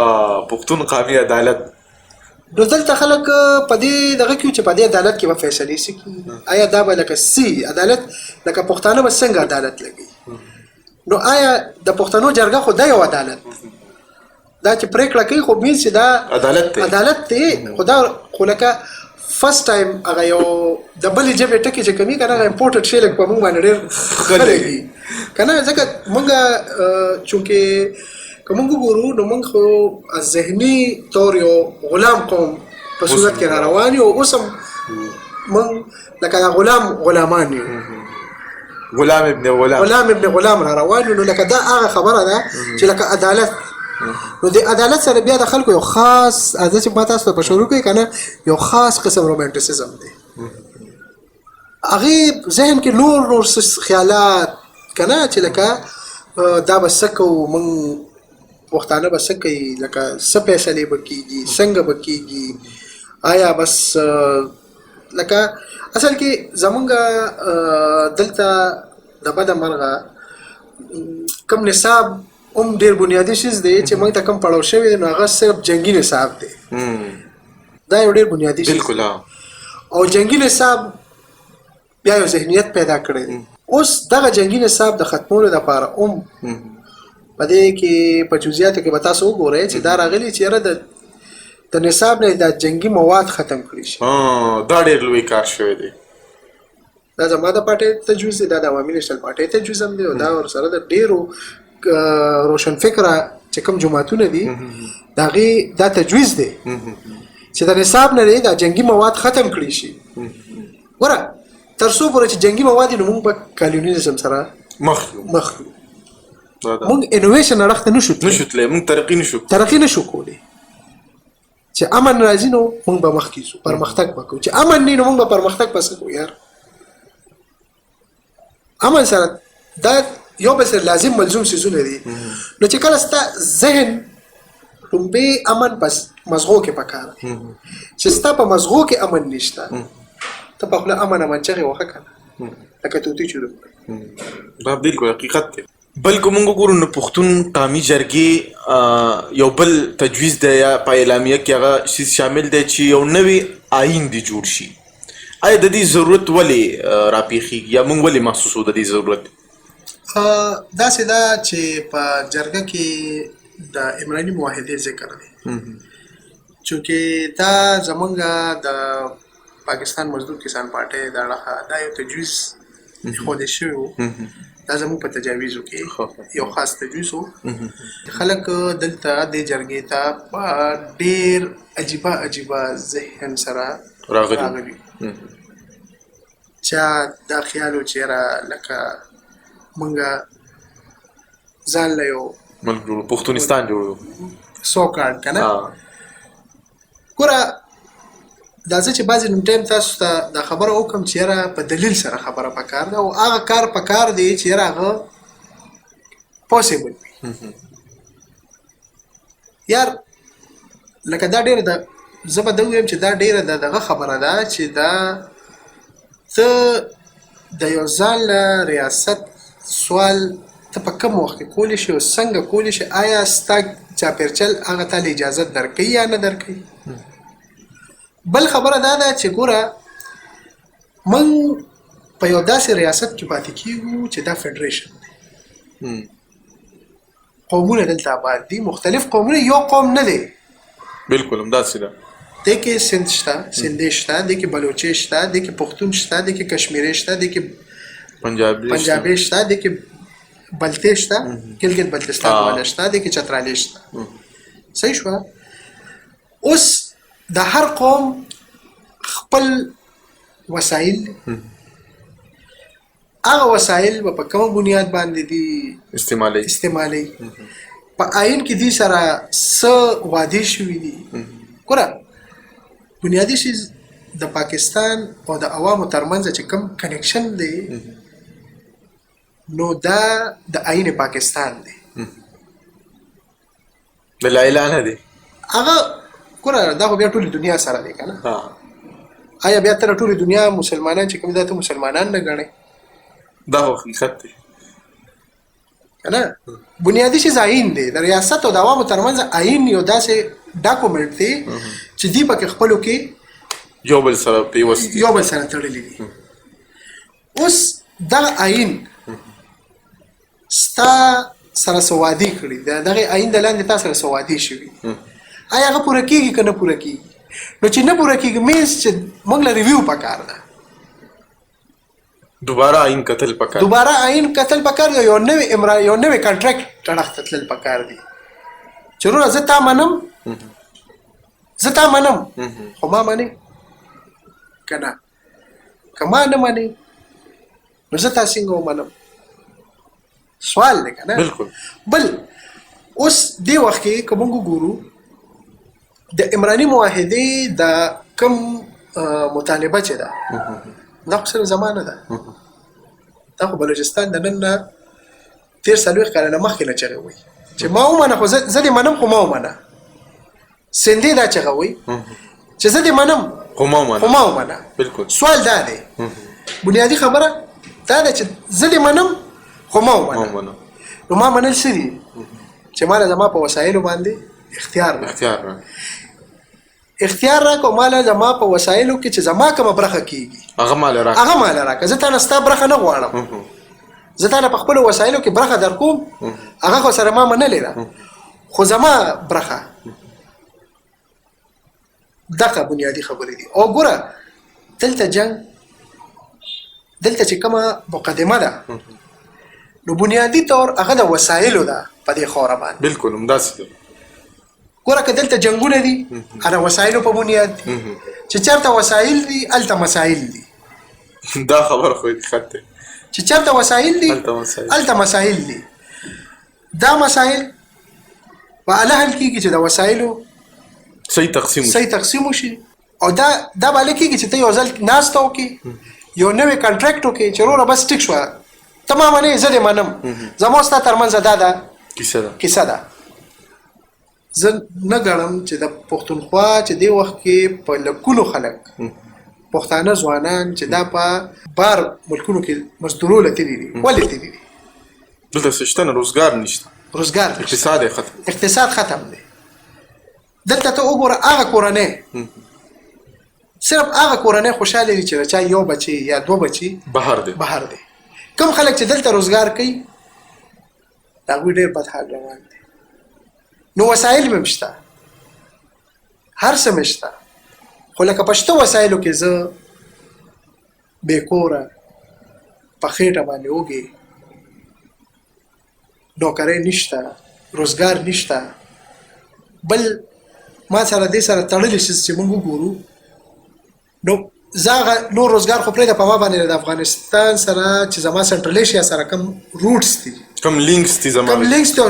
پښتون قامي عدالت. نو دلته خلک په دې دغه کې چې په دې عدالت کې به فیصلې څه کېږي، آیا دا به لکه سي عدالت، لکه پښتانه به څنګه عدالت لګوي؟ نو آیا د پښتنو جرګه خو دا یو عدالت دا چې پرېکړه کوي خو مینس چې دا عدالت دی، عدالت دی، خو دا خو لکه فرست ټایم هغه یو د بلې ژبې ټکي چې کومي که نه، هغه امپورټډ شی لږ په موږ باندې ډېر ښه لګي که نه، ځکه موږ چونکې که موږ وګورو نو موږ خو ذهني طور یو غلام قوم په صورت کې را روان یو، اوس هم موږ لکه دا غلام غلامان یو، غلام ابن غلام، غلام ابن غلام را روان یو. نو لکه دا هغه خبره ده چې لکه عدالت، نو د عدالت سره بیا د خلکو یو خاص عادت چې ما تاسو ته په شروع کې کنه یو خاص قسم رومانټیسیزم دی، هغې ذهن کې نور نور خیالات کنه چې لکه دا به څه کوو، موږ پښتانه به څه کوي، لکه څه فیصلې به کېږي، څنګه به کېږي، آیا بس لکه اصل کې زمونږ دلته د بده مرغه کوم نصاب هم ډېر بنیادي شیز دی چې موږ ته کوم پړاو شوی دی، نو هغه صرف جنګي نصاب دی. دا یو ډېر بنیادي شیز. بالکل. او جنګي نصاب بیا یو ذهنیت پیدا کړی دی. اوس دغه جنګي نصاب د ختمولو دپاره هم په دې کې په جزئیاتو کې به تاسو وګورئ چې دا راغلي چې یاره د نصاب نه دا جنګي مواد ختم کړی شي. دا ډېر لوی کار شوی دی. دا زما د پارټۍ تجویز دی، دا د عوامي نېشنل پارټۍ تجویز هم دی، او دا ورسره د ډېرو روشنفکره چې کوم جماعتونه دي د هغې دا تجویز دی چې د نصاب نه دی دا جنګي مواد ختم کړی شي. ګوره تر څو پورې چې جنګي مواد نو موږ به کالونیزم سره مخ یو، مخ یو. موږ انوویشن اړخ ته نشو تللی، نشو تللی، موږ ترقي نشو ترقي نشو کولی. چې امن راځي نو موږ به مخکې ځو، پرمختګ به کوو. چې امن نه نو موږ به پرمختګ پس کوو. یار امن سره دا یو بل سره لازم ملزوم څیزونه دي. نو چې کله ستا ذهن لومبی امن پس مزغو کې پکار دی، چې ستا په مزغو کې امن نشته، ته په خوله امن امن چغې وهه که نه، لکه طوطي چې دا بالکل حقیقت دی. بل که موږ وګورو نو پښتون قامي جرګې یو بل تجویز دی یا په اعلامیه کې هغه څیز شامل دی چې یو نوی آیین دې جوړ شي. آیا د دې ضرورت ولې راپېښېږي یا موږ ولې محسوسو د دې ضرورت؟ داسې ده چې په جرګه کې د عمراني معاهدې ذکر دی، چونکې دا زمونږ د پاکستان مزدور کسان پارټۍ د اړخه دا یو تجویز ایښودل شوی و، دا زموږ په تجاویزو کې یو خاص تجویز و. خلک دلته دې جرګې ته په ډېر عجیبه عجیبه ذهن سره راغلي. چا دا خیال و چې یاره لکه موږ ځان له یو ملک جوړو، پښتونستان جوړو، سو کارډ که نه. ګوره دا زه چې بعضې نن ټایم تاسو ته دا خبره وکړم چې یاره په دلیل سره خبره پکار ده، او هغه کار پکار دی چې یاره هغه پاسیبل وي. یار لکه دا ډېره ده، زه به دا ووایم چې دا ډېره د دغه خبره ده چې دا ته د یو ځان له ریاست سوال ته په کوم وخت کې کولی شې او څنګه کولی شې؟ آیا ستا چاپېرچل هغه تا له اجازه درکوي یا نه درکوي؟ بل خبره دا ده چې ګوره موږ په یو داسې ریاست کې پاتې کېږو چې دا فدریشن دی، قومونه دلته آباد دي، مختلف قومونه، یو قوم نه دی. بالکل همداسې ده. دې کې سند شته، سندې شته، دې کې بلوچې شته، دې کې پښتون شته، دې کې کشمیري شته، دې کې پنجابي شته، دې کې بلتې شته، ګلګت بلتستان والا شته، دې کې چترالې شته. صحیح شوه؟ اوس د هر قوم خپل وسایل، هغه وسایل به په کوم بنیاد باندې دي استعمالوي، په آیین کې دي سره څه وعدې شوي دي. ګوره بنیادي شیز د پاکستان او د عوامو ترمنځ چې کوم کنیکشن دی نو دا د آیین پاکستان دی، د لا اله نه دی. هغه ګوره دا خو بیا ټولې دنیا سره دی که نه؟ آیا بیا تر ټولې دنیا مسلمانان چې کوم دا ته مسلمانان نه ګڼې؟ دا خو حقیقت دی که نه؟ بنیادي شیز آئین دی، د ریاست او د عوامو ترمنځ آئین یو داسې ډاکومنټ دی چې دوی پکې خپلو کې یو بل سره پیوست دي، یو بل سره تړلي دي. اوس دغه آئین ستا سره څه وعدې کړي، د دغه آئین د لاندې تا سره څه وعدې شوي دي، آیا هغه پوره کېږي که نه پوره کېږي؟ نو چې نه پوره کېږي مینز چې موږ له ریویو پکار ده، دوباره آئین قتل پکار، دوباره آئین قتل پکار دی، یو نوی امرا یو نوی کانټریکټ اړخ ته تلل پکار دی چې وروره زه تا منم، زه تا منم خو ما منې که نه؟ که ما نه منې نو زه تا څنګه ومنم؟ سوال دی که نه؟ بالکل. بل اوس دې وخت کې که موږ وګورو د عمراني معاهدې د کم مطالبه چې ده دا خو صرف زمانه ده، دا خو بلوچستان د نن نه تېر 40 کاله نه مخکې نه چغې وایي چې ما ومنه، خو زه دې منم خو ما ومنه. سندې دا چغه وایي چې زه دې منم خو ما ومنه، خو ما ومنه. بالکل. سوال دا دی، بنیادي خبره دا ده چې زه دې منم خو ما ومنه. نو ما منل څه دي؟ چې ما له زما په وسایلو باندې اختیار راکړه، اختیار راکړه، ما له زما په وسایلو کې چې زما کومه برخه کېږي هغه ماله راکړه، هغه ماله راکړه. زه تا نه ستا برخه نه غواړم، زه تا نه په خپلو وسایلو کې برخه در کوم، هغه خو سره ما منلې ده، خو زما برخه. دغه بنیادي خبرې دي. او ګوره دلته جنګ، دلته چې کومه مقدمه ده نو بنیادي طور هغه د وسایلو ده په دې خاوره باندې. بالکل همداسې ده. ګوره که دلته جنګونه دي هغه وسایلو په بنیاد دي، چې چېرته وسایل دي هلته مسایل دي. دا خبره خو حقیقت دی چې چېرته وسایل دي هلته مسایل دي. دا مسایل په هله حل کېږي چې د وسایلو صحیح تقسیم صحیح تقسیم وشي. او دا دا به هله کېږي چې ته یو ځل ناسته وکړې، یو نوی کانټریکټ وکړې چې وروره بس ټیک شوه، ته ما منې زه دې منم، زما ستا ترمنځ دا ده کیسه ده، کیسه ده. زه نه ګڼم چې د پښتونخوا چې دې وخت کې په لکونو خلک پښتانه ځوانان چې دا په بار ملکونو کې مزدورو له تللي دي، ولې تللي دي؟ دلته څه شته نه، روزګار نشته، روزګار نشته، اقتصاد یې ختم، اقتصاد ختم دی. دلته ته وګوره هغه کورنۍ، صرف هغه کورنۍ خوشحاله دي چې د چا یو بچی یا دوه بچي بهر دی، بهر دی. کم خلک چې دلته روزګار کوي د هغوی ډېر بد حال روان دی. نو وسایل مې شته، هر څه مې شته، خو لکه په شته وسایلو کې زه بې کوره په خېټه باندې وږی، نوکرۍ نشته، روزګار نشته. بل ما سره دې سره تړلی څیز چې موږ وګورو نو زه هغه نور روزګار خو پرېږده، په ما باندې د افغانستان سره چې زما سنټرل ایشیا سره کوم روټس دي، کوم لینکس دي، زما کوم لینکس دي،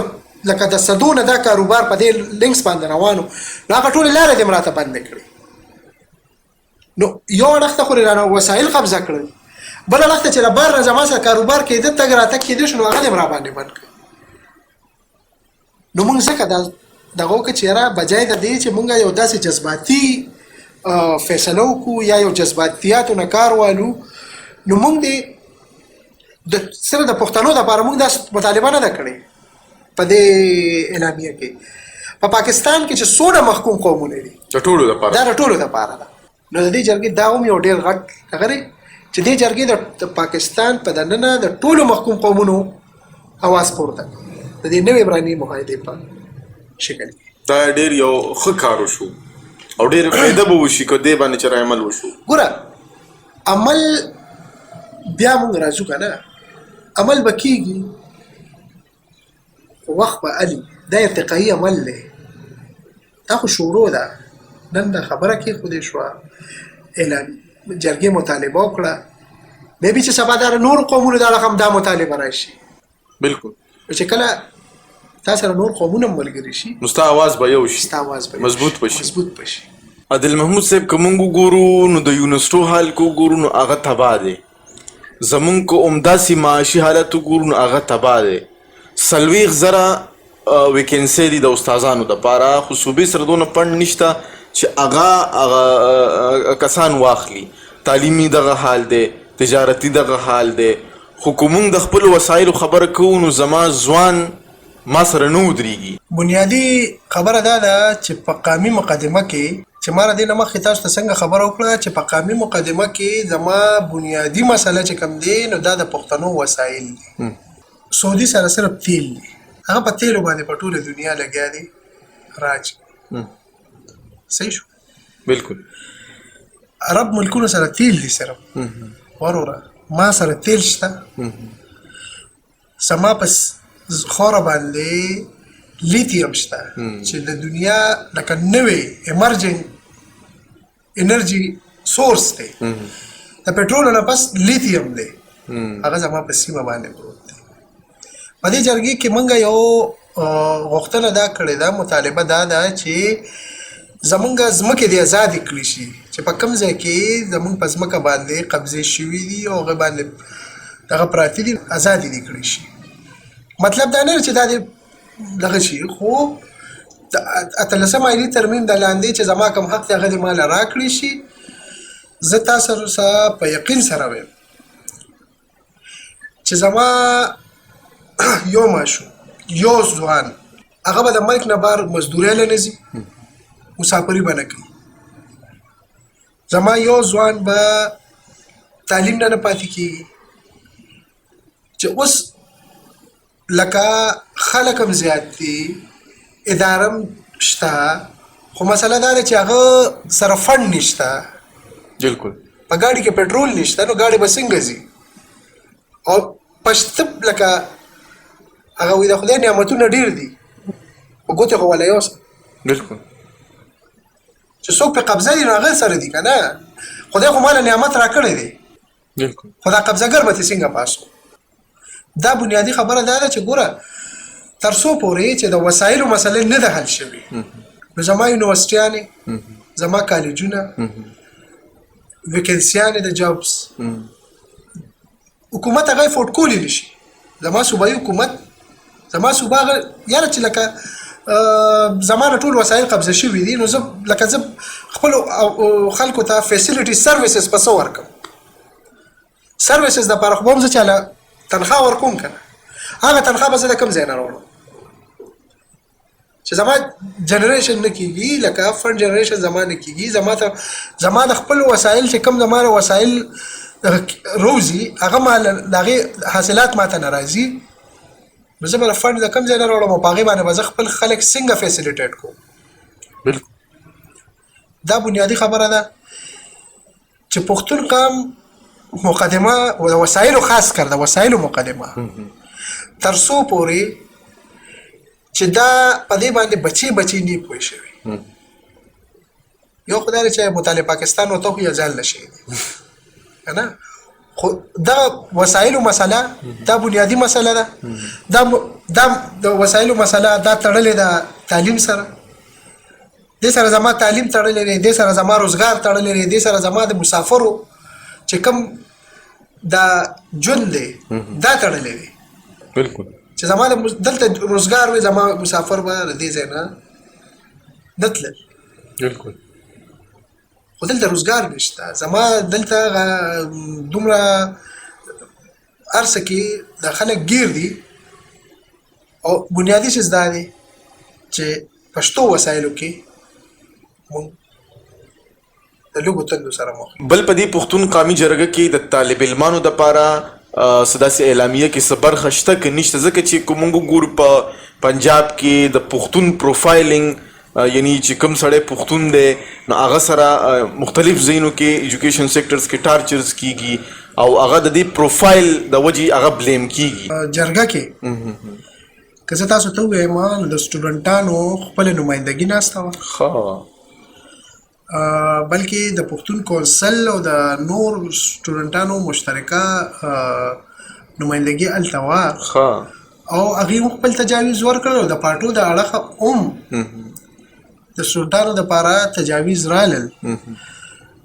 لکه د صدو نه دا کاروبار په دې لینکس باندې روانو، نو هغه ټولې لارې دې هم راته بندې کړې. نو یو اړخ ته خو یې رانه وسایل قبضه کړل، بل اړخ ته چې له بهر نه زما سره کاروبار کېده، تګ راتګ کېدی شو، نو هغه دې هم را باندې بند کړ. نو موږ ځکه دا دغه وکړه چې یاره بجای د دې چې موږ یو داسې جذباتي فیصله وکړو یا یو جذباتیاتو نه کار والو، نو موږ دې د صرف د پښتنو دپاره موږ دا مطالبه نه ده کړې په دې اعلامیه کې. په پاکستان کې چې څونه محکوم قومونه دي د ټولو دپاره، دا د ټولو دپاره ده. نو د دې جرګې دا هم یو ډېر غټ هغه دی چې دې جرګې د پاکستان په دننه د ټولو محکوم قومونو اواز پورته کړ د دې نوې عمراني معاهدې په شکل کې. دا ډېر یو ښه کار وشو او ډېر فایده به وشي که دې باندې چې عمل وشو. ګوره عمل بیا موږ راځو که نه، عمل به کېږي خو وخت به الي. دا ارتقایي عمل دی، دا خو شروع ده. نن دا خبره کېښودې شوه، اعلان جرګې مطالبه وکړه، میبي چې سبا دا نورو قومونو دا رقم دا مطالبه راشي. بالکل. چې کله تا سره نور قومونه هم ملګري شي نو ستا اواز به یو شي، ستا اواز به مضبوط به شي، مضبوط به شي. عادل محمود صاحب که موږ وګورو نو د یونیسټو حال که وګورو نو هغه تباه دی، زمونږ که همداسې معاشي حالت وګورو نو هغه تباه دی. 40,000 ویکنسۍ دي د استادانو دپاره، خو صوبې سره دونه فنډ نشته چې هغه هغه کسان واخلي. تعلیمي دغه حال دی، تجارتي دغه حال دی، خو که موږ د خپلو وسایلو خبره کوو نو زما ځوان ما سره نه ودرېږي. بنیادي خبره دا ده چې په قامي مقدمه کې چې ما له دې نه مخکې تاسو ته څنګه خبره وکړه چې په قامي مقدمه کې زما بنیادي مسله چې کوم دی نو دا د پښتنو وسایل دي. سعودي سره صرف تیل دي، هغه په تیلو باندې په ټوله دنیا لګیا دي راج. صحیح شو؟ بالکل. عرب ملکونو سره تیل دي صرف. وروره ما سره تیل شته، زما په خوره باندې لیتیم شته چې د دنیا لکه نوې ایمرجنګ انرژي سورس دی، د پټرولو نه پس لیتیم دی، هغه زما په سیمه باندې پروت دی. په دې جرګې کې مونږ یو غوښتنه دا کړې ده، مطالبه دا ده چې زمونږ ځمکې دې ازادې کړې شي، چې په کوم ځای کې زمونږ په ځمکه باندې قبضې شوي دي او هغه باندې دغه پراته دي، ازادې دې کړې شي. مطلب دا نه چې دا دې دغه شي، خو د اتلسم آئیني ترمیم د لاندې چې زما کوم حق دی هغه دې ماله راکړې شي. زه تاسو سره په یقین سره وایم چې زما یو ماشوم، یو ځوان، هغه به د ملک نه بهر مزدورۍ له نه ځي، مسافري به نه کوي. زما یو ځوان به تعلیم نه نه پاتې کېږي. چې اوس لکه خلک هم زیات دي، اداره هم شته، خو مسله دا ده چې هغه سره فنډ نشته. بالکل. په ګاډي کې پټرول نشته، نو ګاډي به څنګه ځي؟ او پښته لکه هغه وایي د خدای نعمتونه ډېر دي، په ګوتې خو ولا یوسه. بالکل. چې څوک په قبضه دي نو هغه سره دي که نه، خدای خو ماله نعمت راکړی دی. بالکل. خو دا قبضهګر به ترې څنګه پاسو؟ دا بنیادي خبره دا ده چې ګوره تر څو پورې چې د وسایلو مسله نه ده حل شوې، نو زما یونیورسټیانې، زما کالجونه، ویکنسیانې د جابس، حکومت هغه افورډ کولی نه شي. زما صوبایي حکومت، زما صوبه هغه یاره چې لکه زما نه ټول وسایل قبضه شوي دي، نو زه لکه زه خپلو خلکو ته فیسیلیټي سرویسز په څه ورکړم؟ سرویسز دپاره خو به هم زه چاله تنخوا ورکوم که نه، هغه تنخوا به زه د کوم ځای نه راوړم چې زما جنریشن نه کېږي، لکه فنډ جنریشن زما نه کېږي. زما ته زما د خپلو وسایل چې کوم زما وسایل روزي هغه ما د هغې حاصلات ما ته نه راځي، نو زه به د فنډ د کوم ځای نه راوړم او په هغې باندې به زه خپل خلک څنګه فیسیلیټیټ کوم؟ بالکل. دا بنیادي خبره ده چې پښتون قام مقدمه او د وسایلو، خاص کر د وسایلو مقدمه تر څو پورې چې دا په دې باندې بچي بچي نه پوه شوي. یو خدای چې مطالعه پاکستان ورته خو یې ځان له شي که نه، خو دا وسایلو مسله دا بنیادي مسله ده. دا دا د وسایلو مسله دا تړلې ده تعلیم سره، دې سره زما تعلیم تړلی دی، دې سره زما روزګار تړلی دی، دې سره زما د مسافرو چې کوم دا ژوند دی دا تړلی دی. بالکل. چې زما دلته روزګار وي، زما مسافر به له دې ځای نه نه تلل. بالکل. خو دلته روزګار نشته، زما دلته دومره هر څه کې د خلک ګیر دي. او بنیادي څیز دا دی چې پښتو وسایلو کې موږ د لږو تندو سره مخ. بل په دې پښتون قامي جرګه کې د طالب علمانو دپاره څه داسې اعلامیه کې څه برخه شته که نشته؟ ځکه چې که موږ وګورو په پنجاب کې د پښتون پروفایلینګ، یعنی چې کوم سړی پښتون دی نو هغه سره مختلف ځایونو کې ایجوکیشن سیکټرز کې ټارچرز کیږي او هغه د دې پروفایل د وجې هغه بلیم کیږي. جرګه کې که زه تاسو ته ووایم نو د سټوډنټانو خپله نمایندګي ناسته وه. بلکې د پښتون کونسل او د نور سټوډنټانو مشترکه نمایندګي هلته وه. او هغې هم خپل تجاویز ورکړل او د پارټو د اړخه هم د سټوډنټانو دپاره تجاویز رالل.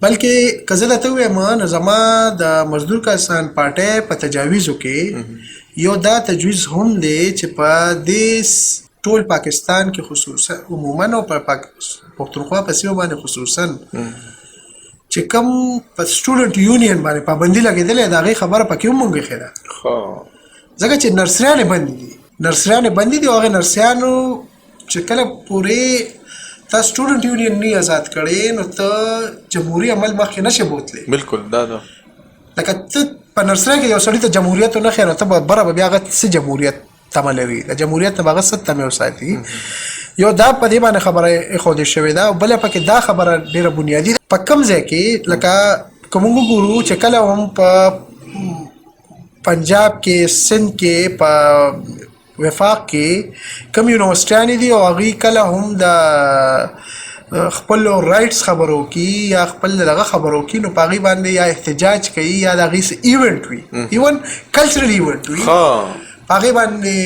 بلکې که زه درته ووایم نو زما د مزدور کسان پارټۍ په تجاویزو کې یو دا تجویز هم دی چې په دې ټول پاکستان کې خصوصا عموما او په پښتونخوا په سیمه باندې خصوصا چې کوم په سټوډنټ یونین باندې پابندي لګېدلې ده، هغې خبره پکې هم مونږ ایښې ده. ځکه چې نرسریانې بندې دي، نرسریانې بندې دي، او هغې نرسیانو چې کله پورې تا سټوډنټ یونین نه آزاد کړې نو ته جمهوري عمل مخکې نشې بوتلی. بالکل دا ده. لکه ته په نرسري کې یو سړي ته جمهوریت نه ښیې نو ته به بره به بیا هغه څه جمهوریت تمه لري، د جمهوریت نه به هغه څه تمه وساتي. یو دا په دې باندې خبره ایښودل شوې ده، او بله پکې دا خبره ډېره بنیادي ده، په کوم ځای کې لکه که موږ وګورو چې کله هم په پنجاب کې، سند کې، په وفاق کې کوم یونیورسټیانې دي او هغوی کله هم د خپل رائټس خبرو کی یا خپل دغه خبرو کی، نو په هغې باندې یا احتجاج کوي یا د هغې څه ایونټ وي، ایون کلچرل ایونټ وي، په هغې باندې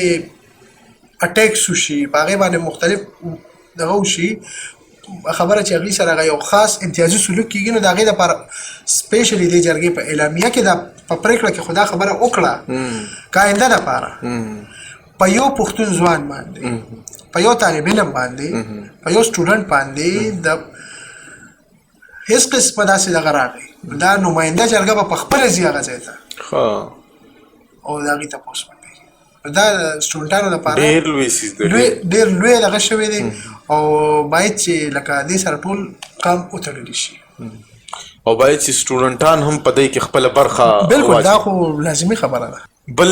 اټیکس وشي، په هغې باندې مختلف دغه وشي، خبره چې هغې سره هغه یو خاص امتیازي سلوک کېږي، نو د هغې دپاره سپیشلی دې جرګې په اعلامیه کې دا په پرېکړه کې خو دا خبره وکړه که آینده دپاره په یو پښتون ځوان باندې، په یو طالب علم باندې، په یو سټوډنټ باندې د هیڅ قسمه داسې دغه راغی، دا نماینده جرګه به په خپله ځي هغه ځای ته او د هغې تپوس به کوي. دا سټوډنټانو لپاره ډېر لوی څیز دی، ډېر لوی دغه شوی دی، او باید چې لکه دې سره ټول قام وتړل شي، او باید چې سټوډنټان هم په دې کې خپله برخه بالکل، واچوي. دا خو لازمي خبره ده. بل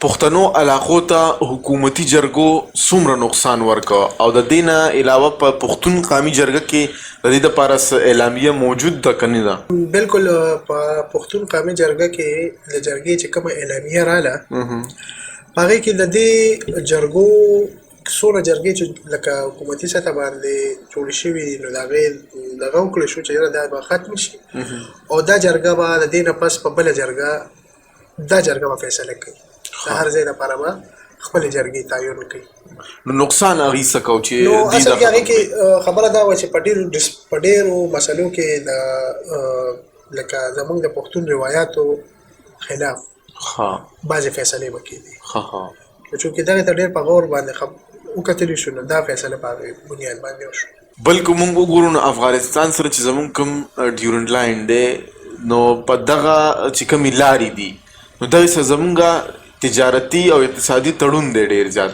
پښتنو علاقو ته حکومتي جرګو څومره نقصان ورکړ، او د دې نه علاوه په پښتون قامي جرګه کې د دې دپاره څه اعلامیه موجود ده که نه ده؟ بالکل، په پښتون قامي جرګه کې د جرګې چې کومه اعلامیه راله په هغې کې د دې جرګو څونه جرګې چې لکه حکومتي سطح باندې جوړې شوي دي، نو د هغې دغه وکړی شو چې یاره دا به ختم شي، او دا جرګه به د دې نه پس په بله جرګه دا جرګه به فیصله کوي، د هر ځای لپاره به خپلې جرګې تعین کوي. نو نقصان هغې څه کو چې نو دې اصل دا کې هغې ختم کې، کړي؟ خبره دا وه چې په ډېرو مسلو کې د لکه زمونږ د پښتون روایاتو خلاف بعضې فیصلې به کېدې. نو چونکې دغې ته ډېر په غور باندې وکتلی شو، نو دا فیصله په هغې بنیاد باندې وشوه. بل که مونږ وګورو نو افغانستان سره چې زمونږ کوم ډیورنډ لاین دی، نو په دغه چې کومې لارې دي، نو دغې سره زمونږ تجارتي او اقتصادي تړون دی ډېر زیات.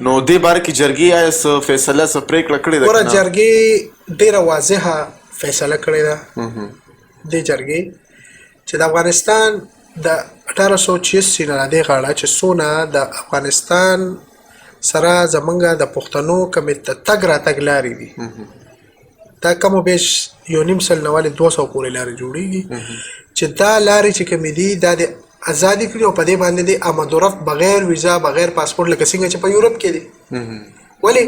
نو دې باره کې جرګې آیا څه فیصله څه پرېکړه کړې ده که ګوره، نه؟ جرګې ډېره واضحه فیصله کړې ده. دې جرګې چې د افغانستان د 1886 نه را دې غاړه چې څونه د افغانستان سره زمونږ د پښتنو کومې تګ راتګ لارې دي، دا کم و بیش یو نیم سل نه والې دوه سوه پورې لارې جوړېږي، چې دا لارې چې کومې دي دا دې ازادې کړي، او په دې باندې دې آمد و رفت بغیر ویزا بغیر پاسپورټ لکه څنګه چې په یورپ کې دی. ولې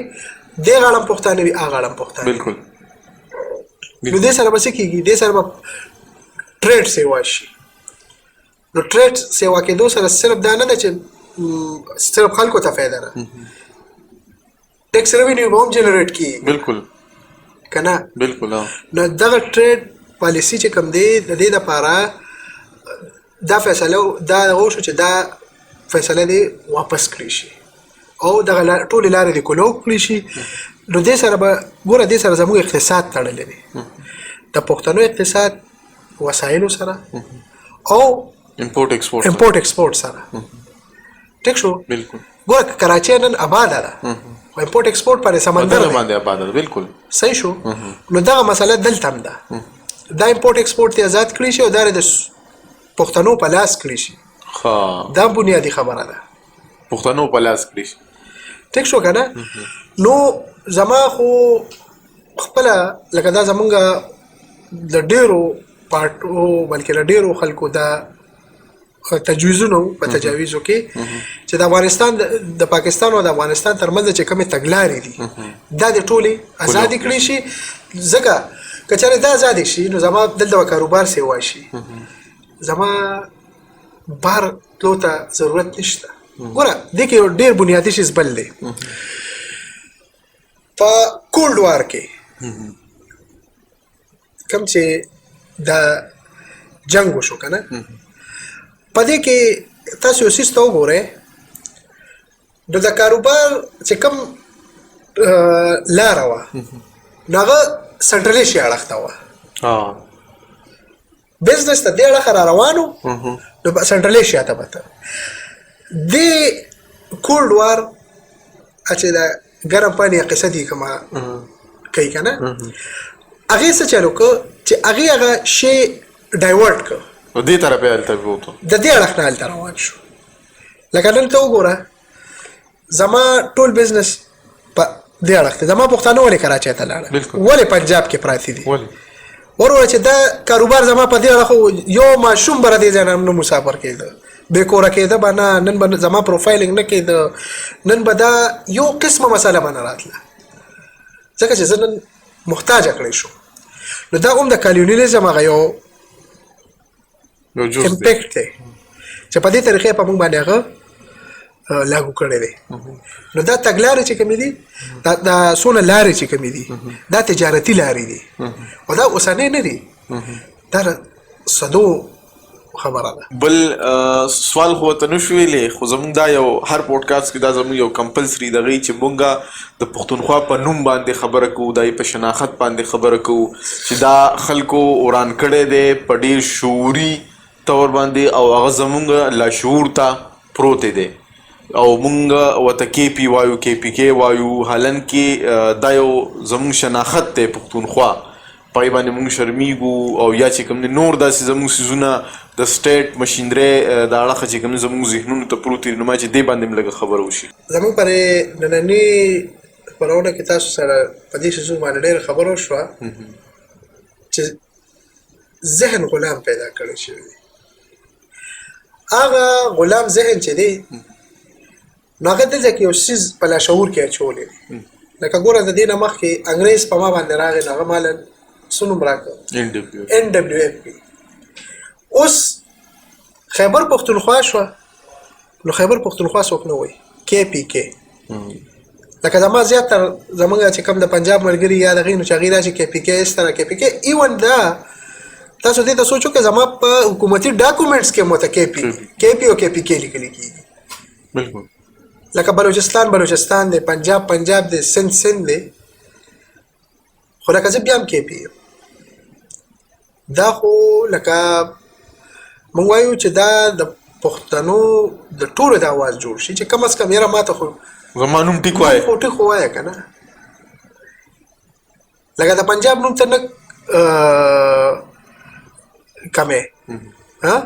دې غاړه هم پښتانه وي، هغه غاړه هم پښتانه وي. نو دې سره به څه کېږي؟ دې سره به ټریډ سیوا شي. نو ټریډ سیوا کېدو سره صرف دا نه ده چې صرف خلکو ته فایده ده، ټیکس ریونیو به هم جنریټ کېږي. که نه؟ نو دغه ټریډ پالیسي چې کوم دی د دې دپاره دا فیصله دا وشو چې دا فیصله دې واپس کړی شي او دغه ټولې لارې دې کولو کړی شي. نو دې سره به ګوره، دې سره زموږ اقتصاد تړلی دی، د پښتنو اقتصاد وسایلو سره او امپورټ ایکسپورټ امپورټ ایکسپورټ سره. ټیک شو؟ ګوره کراچۍ نن آباده ده، خو امپورټ ایکسپورټ پر سمندر بدل دی. باندې آباده ده. صحیح شو؟ نو دغه مسله دلته هم ده، دا امپورټ ایکسپورټ ته آزاد کړی شي او دا د پښتنو په لاس کړی شي. دا بنیادي خبره ده، پښتنو په لاس کړی شي. ټیک شو که نه؟ نو زما خو خپله لکه دا زمونږ د ډېرو پارټو بلکې له ډېرو خلکو دا تجویزونو په تجاویزو کې چې د افغانستان د پاکستان او د افغانستان ترمنځ چې کومې تګلارې دي دا د ټولې ازادې کړې شي. ځکه که چېرې دا ازادې شي نو زما دلته به کاروبار سیوا شي، زما بار تلو ته ضرورت نشته. ګوره دې کې یو ډېر بنیادي شیز بل دی، په کولډ وار کې کوم چې دا جنګ وشو که نه، په دې کې تاسو یو څیز ته وګورئ، نو د کاروبار چې کوم لاره وه، نو هغه سنټرل ایشیا اړخ ته وه. بزنس ته دې اړخه را روانو، نو سنټرل ایشیا ته به ته دې کولډ وار چې دا ګرم پانی قصه دی کومه کوي که نه، هغې څه چل وکړ چې هغې هغه شی ډایورټ کړ. نو دې طرف یې هلته بوتو، د دې اړخ نه هلته روان شو. لکه نن ته وګوره، زما ټول بزنس په دې اړخ دی. زما پښتانه ولې کراچۍ ته لاړل؟ ولې پنجاب کې پراته دي؟ ولې؟ وروره چې دا کاروبار زما په دې اړخ، یو ماشوم به دې ځای نه نه مسافر کېده، بې کوره کېده به نه، نن به زما پروفایلینګ نه کېده، نن به دا یو قسمه مسله به نه راتله، ځکه چې زه نن محتاج کړی شو. نو دا هم د کالونیلیزم هغه یو امپیکټ دی چې په دې طریقې په موږ باندې هغه لاګو کړی دی. نو دا تګلارې چې کومې دي، دا څونه لارې چې کومې دي، دا تجارتي لارې دي، او دا اوسنۍ نه دي، دا صدو خبره ده. بل سوال خو ته نشو ویلی، خو زمونږ دا یو هر پودکاسټ کې دا زمونږ یو کمپلسري دغه چې مونږ د پښتونخوا په نوم باندې خبره کوو، دای په شناخت باندې خبره کوو، چې دا خلکو وران کړی دی په ډیر شعوري تور باندې، او هغه زمونږ لاشعور ته پروت دی، او مونږ ورته کې پی وایو، کې پی کې وایو، حالانکه دا یو زمونږ شناخت دی پښتونخوا، په هغې باندې مونږ شرمیږو. او یا چې کوم دی نور داسې زمونږ څیزونه د سټیټ مشینرۍ د اړخه چې کوم دی زمونږ ذهنونو ته پروت دي، نو ما چې دې باندې هم لږه خبره وشي. زمونږ پر نننۍ خپرونه کې تاسو سره په دې څیزونو باندې ډېره خبره وشوه چې ذهن غلام پیدا کړی شوی دی. هغه غلام ذهن چې دی، نو هغه دلته کې یو څیز په لاشعور کې اچولی دی. لکه ګوره د دې نه مخکې انګرېز په ما باندې راغی، نو هغه ما له څه نوم راکړ؟ این ډبلیو اف پي. اوس خیبر پښتونخوا شوه، نو خیبر پښتونخوا څوک نه وایي، کې پي کې. لکه زما زیاتره زمونږ چې کوم د پنجاب ملګري یا دغې، نو چې هغې راشي کې پي کې اس طرح کې پي کې. ایون دا تاسو دې ته سوچ وکړئ، زما په حکومتي ډاکومېنټس کې مو ته کې پي کې پي او کې پي کې لیکل کېږي. لکه بلوچستان بلوچستان دی، پنجاب پنجاب دی، سند سند دی، خو لکه زه بیا هم کې پي یم. دا خو لکه موږ وایو چې دا د پښتنو د ټولو د اواز جوړ شي چې کم از کم یاره ما ته خو زما نوم ټیک وایه. خو ټیک خو وایه که نه. لکه د پنجاب نوم ته نه کمې، ها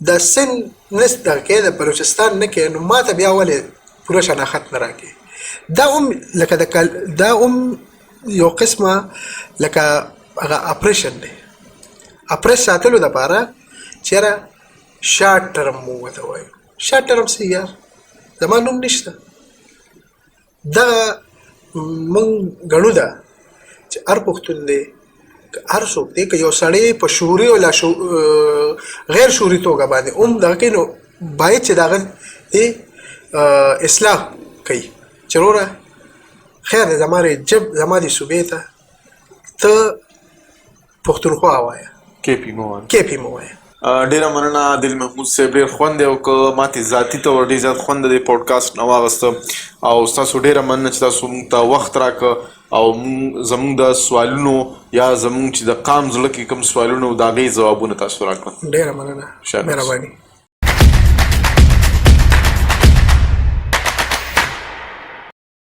د سند نس دغه د بلوچستان نه کې، نو ما ته بیا ولې پوره شناخت نه راکې؟ دا هم لکه د دا هم یو قسمه لکه هغه اپریشن دی، اپریس ساتلو دپاره چې یاره شارټ ټرم مو ورته وایو. شارټ ټرم څه یار، زما نوم نشته. دغه موږ ګڼو ده چې هر پښتون دی، که هر څوک دی، که یو سړی په شعوري او لا غیر شعوري توګه باندې هم دغه کوي، نو باید چې د هغه دې اصلاح کوي چې وروره خیر دی، زما جب زما دې صوبې ته ته پښتونخوا وایه، کې پی مو وایه، کې پی مو وایه. ډېره مننه عادل محمود صاحب، ډېر خوند یې وکړ. ما ته ذاتي طور ډېر زیات خوند د دې پودکاسټ نه واغسته، او ستاسو ډېره مننه چې تاسو موږ ته وخت راکړ او زموږ د سوالونو یا زموږ چې د قام زړه کې کوم سوالونه وو د هغې ځوابونه تاسو راکړل. ډېره مننه، مهرباني.